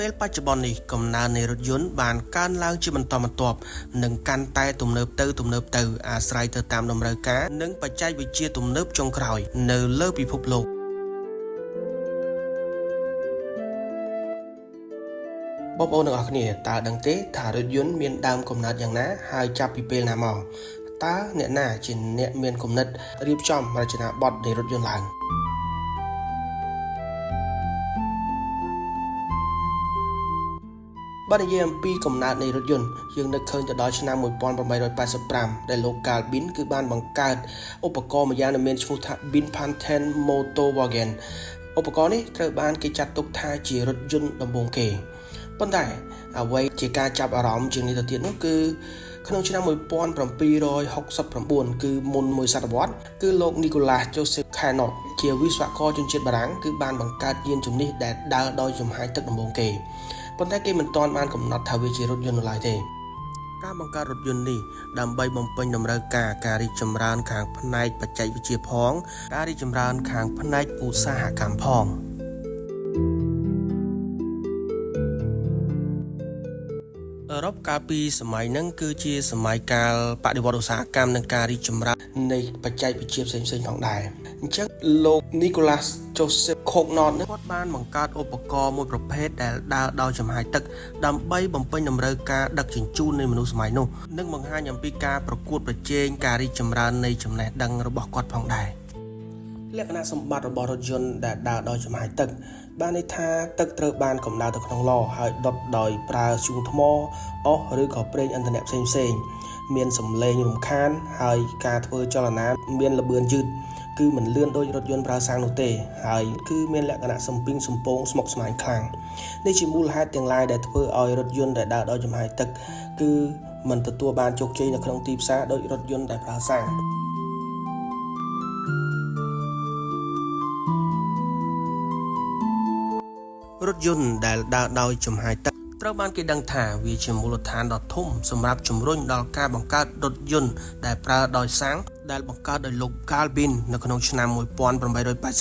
ពេលបច្ចុប្បន្ននេះកំណើននៃរថយន្តបានកើនឡើងជាបន្តបន្ទាប់និងកាន់តែទំនើបទៅទំនើបទៅអាស្រ័យទៅតាមតម្រូវការនិងបច្ចេកវិទ្យាទំនើបចុងក្រោយនៅលើពិភពលោក បងប្អូនទាំងអស់គ្នាតើដឹងទេថារថយន្តមានដើមកំណើតយ៉ាងណាហើយចាប់ពីពេលណាមកតើអ្នកណាជាអ្នកមានគំនិតរៀបចំរចនាបថនៃរថយន្តឡើង បើនិយាយអំពីកំណើតនៃរថយន្តយើងនឹកឃើញទៅដល់ឆ្នាំ1885ដែលលោក Carl Benz គឺបានបង្កើតឧបករណ៍ម្យ៉ាងដែលមានឈ្មោះថា Benz Patent Motorwagen ឧបករណ៍នេះត្រូវបានគេចាត់ទុកថាជារថយន្តដំបូងគេប៉ុន្តែអ្វីជាការចាប់អារម្មណ៍ជាងនេះទៅទៀតនោះគឺក្នុងឆ្នាំ1769គឺមុនមួយសតវត្សគឺលោក Nicolas Joseph Cugnot ជាវិស្វករជនជាតិបារាំងគឺបានបង្កើតយានជំនិះដែលដើរដោយចំហាយទឹកដំបូងគេប៉ុន្តែគេមិនទាន់បានកំណត់ថាវាជារថយន្តនៅឡើយទេការបង្កើតរថយន្តនេះដើម្បីបំពេញតម្រូវការការរីកចម្រើនខាងផ្នែកបច្ចេកវិទ្យាផងការរីកចម្រើនខាងផ្នែកឧស្សាហកម្មផងអឺរ៉ុបកាលពីសម័យហ្នឹងគឺជាសម័យកាលបដិវត្តឧស្សាហកម្មនិងការរីកចម្រើននៃបច្ចេកវិទ្យាផ្សេងៗផងដែរអញ្ចឹងលោក Nicolas Joseph Cugnot ហ្នឹងគាត់បានបង្កើតឧបករណ៍មួយប្រភេទដែលដើរដោយចំហាយទឹកដើម្បីបំពេញតម្រូវការដឹកជញ្ជូននៃមនុស្សសម័យនោះនិងបង្ហាញអំពីការប្រកួតប្រជែងការរីកចម្រើននៃចំណេះដឹងរបស់គាត់ផងដែរលក្ខណៈសម្បត្តិរបស់រថយន្តដែលដើរដោយចំហាយទឹកបានន័យថាទឹកត្រូវបានកម្ដៅទៅក្នុងឡហើយដុតដោយប្រើធ្យូងថ្មអុសឬក៏ប្រេងឥន្ធនៈផ្សេងៗមានសំឡេងរំខានហើយការធ្វើចលនាមានល្បឿនយឺតគឺមិនលឿនដូចរថយន្តប្រើសាំងនោះទេហើយគឺមានលក្ខណៈសំពីងសំពងស្មុគស្មាញខ្លាំងនេះជាមូលហេតុទាំងឡាយដែលធ្វើឲ្យរថយន្តដែលដើរដោយចំហាយទឹកគឺមិនទទួលបានជោគជ័យនៅក្នុងទីផ្សារដោយរថយន្តដែលប្រើសាំងរថយន្តដែលដើរដោយចំហាយទឹកត្រូវបានគេដឹងថាវាជាមូលដ្ឋានដ៏ធំសម្រាប់ជំរុញដល់ការបង្កើតរថយន្តដែលប្រើដោយសាំងដែលបង្កើតដោយលោក Carl Benz នៅក្នុងឆ្នាំ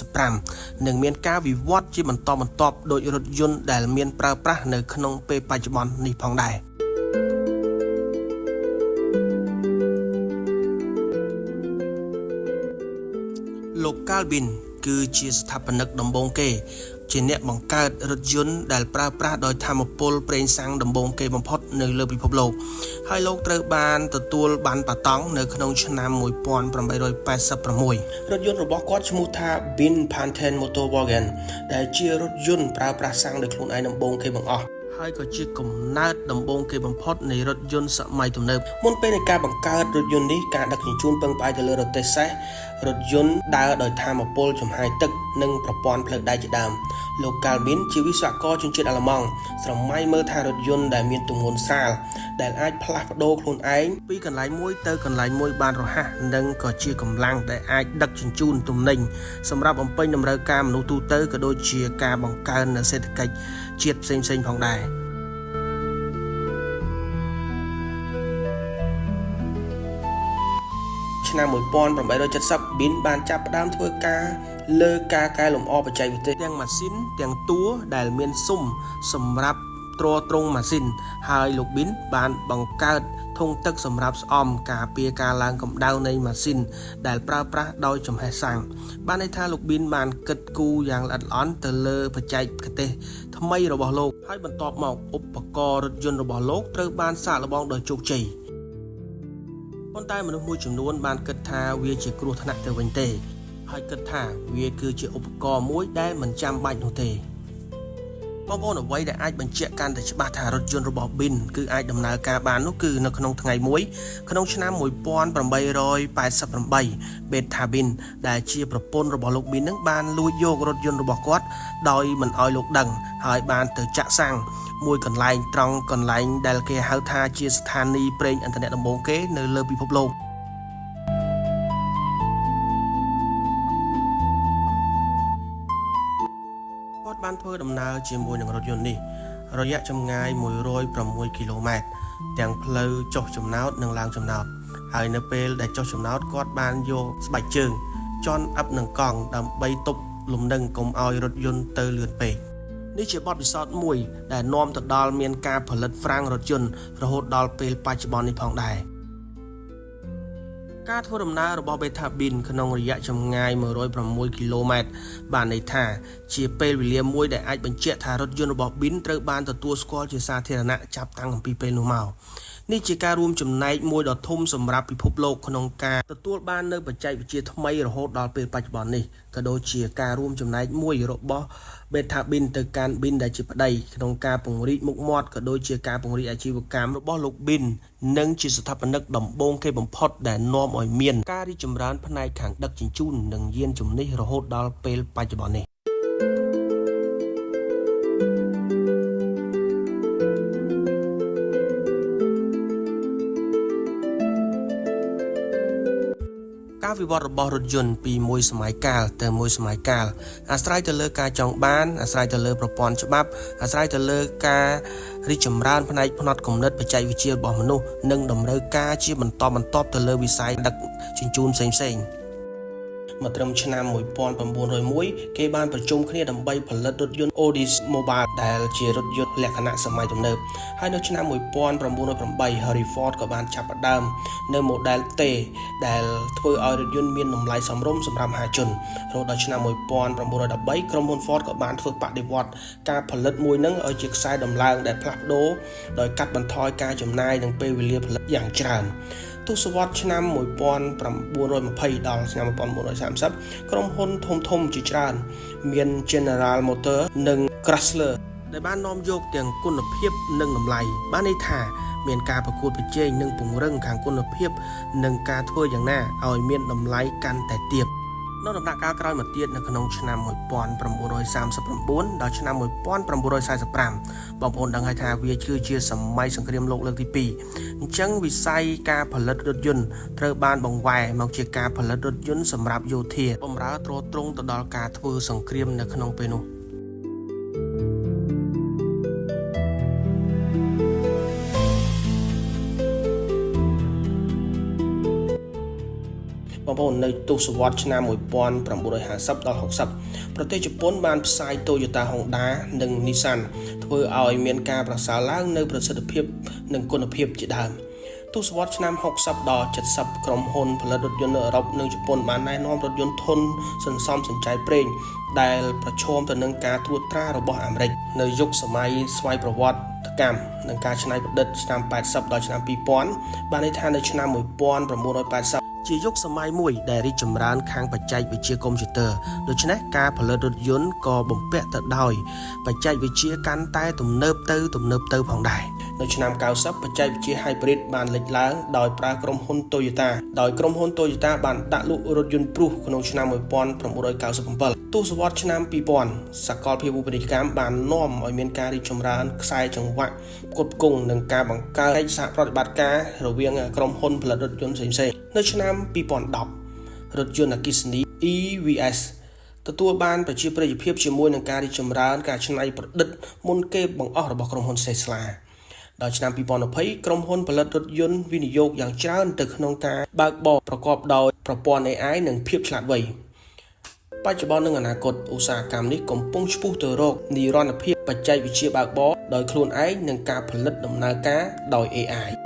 1885និងមានការវិវត្តជាបន្តបន្ទាប់ដោយរថយន្តដែលមានប្រើប្រាស់នៅក្នុងពេលបច្ចុប្បន្ននេះផងដែរលោក Carl Benz គឺជាស្ថាបនិកដំបូងគេជាអ្នកបង្កើតរថយន្តដែលប្រើប្រាស់ដោយថាមពលប្រេងសាំងដំបូងគេបំផុតនៅលើពិភពលោកហើយលោកត្រូវបានទទួលបានប៉ាតង់នៅក្នុងឆ្នាំ1886រថយន្តរបស់គាត់ឈ្មោះថា Benz Patent Motorwagen ដែលជារថយន្តប្រើប្រាស់សាំងដោយខ្លួនឯងដំបូងគេបង្អស់ហើយក៏ជាកំណើតដំបូងគេបំផុតនៃរថយន្តសម័យទំនើបមុនពេលនៃការបង្កើតរថយន្តនេះការដឹកជញ្ជូនពឹងផ្អែកទៅលើរទេះសេះរថយន្តដើរដោយថាមពលចំហាយទឹកនិងប្រព័ន្ធផ្លូវដែកជាដើមលោកកាល់ប៊ីនជាវិស្វករជនជាតិអាល្លឺម៉ង់ស្រមៃមើលថារថយន្តដែលមានទម្ងន់ស្រាលដែលអាចផ្លាស់ប្ដូរខ្លួនឯងពីកន្លែងមួយទៅកន្លែងមួយបានរហ័សនិងក៏ជាកម្លាំងដែលអាចដឹកជញ្ជូនទំនិញសម្រាប់បំពេញតម្រូវការមនុស្សទូទៅក៏ដូចជាការបង្កើននូវសេដ្ឋកិច្ចជាតិផ្សេងៗផងដែរឆ្នាំ1870ប៊ីនបានចាប់ផ្ដើមធ្វើការលើការកែលម្អបច្ចេកទេសទាំងម៉ាស៊ីនទាំងតួដែលមានស៊ុមសម្រាប់ទ្រទ្រង់ម៉ាស៊ីនហើយលោកប៊ីនបានបង្កើតធុងទឹកសម្រាប់ស្អំការពារការឡើងកម្ដៅនៃម៉ាស៊ីនដែលប្រើប្រាស់ដោយចំហេះសាំងបានន័យថាលោកប៊ីនបានគិតគូរយ៉ាងល្អិតល្អន់ទៅលើបច្ចេកទេសថ្មីរបស់លោកហើយបន្ទាប់មកឧបករណ៍រថយន្តរបស់លោកត្រូវបានសាកល្បងដោយជោគជ័យប៉ុន្តែមនុស្សមួយចំនួនបានគិតថាវាជាគ្រោះថ្នាក់ទៅវិញទេហើយគិតថាវាគឺជាឧបករណ៍មួយដែលមិនចាំបាច់នោះទេបងប្អូនអ្វីដែលអាចបញ្ជាក់កាន់តែច្បាស់ថារថយន្តរបស់ Bin គឺអាចដំណើរការបាននោះគឺនៅក្នុងថ្ងៃមួយក្នុងឆ្នាំ1888 Beta Bin ដែលជាប្រពន្ធរបស់លោក Bin នឹងបានលួចយករថយន្តរបស់គាត់ដោយមិនឲ្យលោកដឹងហើយបានទៅចាក់សាំងមួយកន្លែងត្រង់កន្លែងដែលគេហៅថាជាស្ថានីយ៍ប្រេងឥន្ធនៈដំបូងគេនៅលើពិភពលោកគាត់បានធ្វើដំណើរជាមួយនឹងរថយន្តនេះរយៈចម្ងាយ106គីឡូម៉ែត្រទាំងផ្លូវចុះចំណោតនិងឡើងចំណោតហើយនៅពេលដែលចុះចំណោតគាត់បានយកស្បែកជើងជន់អឹបនឹងកង់ដើម្បីទប់លំនឹងកុំឲ្យរថយន្តទៅលឿនពេក នេះជាបទពិសោធន៍មួយដែលនាំទៅដល់មានការផលិតហ្វ្រាំងរថយន្តរហូតដល់ពេលបច្ចុប្បន្ននេះផងដែរការធ្វើដំណើររបស់ Beta Bin ក្នុងរយៈចម្ងាយ106គីឡូម៉ែត្របានន័យថាជាពេលវេលាមួយដែលអាចបញ្ជាក់ថារថយន្តរបស់ Bin ត្រូវបានទទួលស្គាល់ជាសាធារណៈចាប់តាំងពីពេលនោះមកនេះជាការរួមចំណែកមួយដ៏ធំសម្រាប់ពិភពលោកក្នុងការទទួលបាននូវបច្ចេកវិទ្យាថ្មីរហូតដល់ពេលបច្ចុប្បន្ននេះក៏ដូចជាការរួមចំណែកមួយរបស់ Beta Bin ទៅកាន់ Bin ដែលជាប្តីក្នុងការពង្រីកមុខមាត់ក៏ដូចជាការពង្រីកអាជីវកម្មរបស់លោក Bin និងជាស្ថាបនិកដំបូងគេបំផុតដែលនាំឲ្យមានការរីកចម្រើនផ្នែកខាងដឹកជញ្ជូននិងយានជំនិះរហូតដល់ពេលបច្ចុប្បន្ននេះ ការវិវត្តរបស់រថយន្តពីមួយសម័យកាលទៅមួយសម័យកាលអាស្រ័យទៅលើការចង់បានអាស្រ័យទៅលើប្រព័ន្ធច្បាប់អាស្រ័យទៅលើការរីកចម្រើនផ្នែកផ្នត់គំនិតបច្ចេកវិទ្យារបស់មនុស្សនិងតម្រូវការជាបន្តបន្ទាប់ទៅលើវិស័យដឹកជញ្ជូនផ្សេងៗមកត្រឹមឆ្នាំ1901គេបានប្រជុំគ្នាដើម្បីផលិតរថយន្ត Oldsmobile ដែលជារថយន្តលក្ខណៈសម័យទំនើបហើយនៅឆ្នាំ1908 Henry Ford ក៏បានចាប់ផ្ដើមនៅ Model T ដែលធ្វើឲ្យរថយន្តមានតម្លៃសមរម្យសម្រាប់មហាជនរហូតដល់ឆ្នាំ1913ក្រុមហ៊ុន Ford ក៏បានធ្វើបដិវត្តការផលិតមួយនឹងឲ្យជាខ្សែដំឡើងដែលផ្លាស់ប្ដូរដោយកាត់បន្ថយការចំណាយនិងពេលវេលាផលិតយ៉ាងច្រើនទសវត្សរ៍ឆ្នាំ1920ដល់ឆ្នាំ1930ក្រុមហ៊ុនធំធំជាច្រើនមាន General Motors និង Chrysler ដែលបាននាំយកទាំងគុណភាពនិងតម្លៃបានន័យថាមានការប្រកួតប្រជែងនិងពង្រឹងខាងគុណភាពនិងការធ្វើយ៉ាងណាឲ្យមានតម្លៃកាន់តែទាបនៅដំណាក់កាលក្រោយមកទៀតនៅក្នុងឆ្នាំ1939ដល់ឆ្នាំ1945បងប្អូនដឹងហើយថាវាគឺជាសម័យសង្គ្រាមលោកលើកទី2អញ្ចឹងវិស័យការផលិតរថយន្តត្រូវបានបង្វែរមកជាការផលិតរថយន្តសម្រាប់យោធាបម្រើទ្រទ្រង់ទៅដល់ការធ្វើសង្គ្រាមនៅក្នុងពេលនោះ បងប្អូននៅទសវត្សរ៍ឆ្នាំ1950ដល់60ប្រទេសជប៉ុនបានផ្សាយ Toyota Honda និង Nissan ធ្វើឲ្យមានការប្រសើរឡើងនៅប្រសិទ្ធភាពនិងគុណភាពជាដើមទសវត្សរ៍ឆ្នាំ60ដល់70ក្រុមហ៊ុនផលិតរថយន្តនៅអឺរ៉ុបនិងជប៉ុនបានណែនាំរថយន្តធន់សន្សំសំចៃប្រេងដែលប្រឈមទៅនឹងការត្រួតត្រារបស់អាមេរិកនៅយុគសម័យស្វ័យប្រវត្តិកម្មនិងការច្នៃប្រឌិតឆ្នាំ80ដល់ឆ្នាំ2000បានន័យថានៅឆ្នាំ1980ជាយុគសម័យមួយដែលរីកចម្រើនខាងបច្ចេកវិទ្យាកុំព្យូទ័រដូច្នេះការផលិតរថយន្តក៏បំពាក់ទៅដោយបច្ចេកវិទ្យាកាន់តែទំនើបទៅទំនើបទៅផងដែរនៅឆ្នាំ90បច្ចេកវិទ្យា Hybrid បានលេចឡើងដោយប្រើក្រុមហ៊ុន Toyota ដោយក្រុមហ៊ុន Toyota បានដាក់លក់រថយន្ត Prius ក្នុងឆ្នាំ1997ទសវត្សរ៍ឆ្នាំ2000សកលភាវូបនីយកម្មបាននាំឲ្យមានការរីកចម្រើនខ្សែចង្វាក់ផ្គត់ផ្គង់និងការបង្កើតកិច្ចសហប្រតិបត្តិការរវាងក្រុមហ៊ុនផលិតរថយន្តផ្សេងៗនៅឆ្នាំ2010រថយន្តអគ្គិសនី EVs ទទួលបានប្រជាប្រិយភាពជាមួយនឹងការរីកចម្រើនការច្នៃប្រឌិតមុនគេបង្អស់របស់ក្រុមហ៊ុន Tesla ដល់ឆ្នាំ2020ក្រុមហ៊ុនផលិតរថយន្តវិនិយោគយ៉ាងច្រើនទៅក្នុងការបើកបរប្រកបដោយប្រព័ន្ធ AI និងភាពឆ្លាតវៃបច្ចុប្បន្ននិងអនាគតឧស្សាហកម្មនេះកំពុងឆ្ពោះទៅរកនិរន្តរភាពបច្ចេកវិទ្យាបើកបរដោយខ្លួនឯងនិងការផលិតដំណើរការដោយ AI។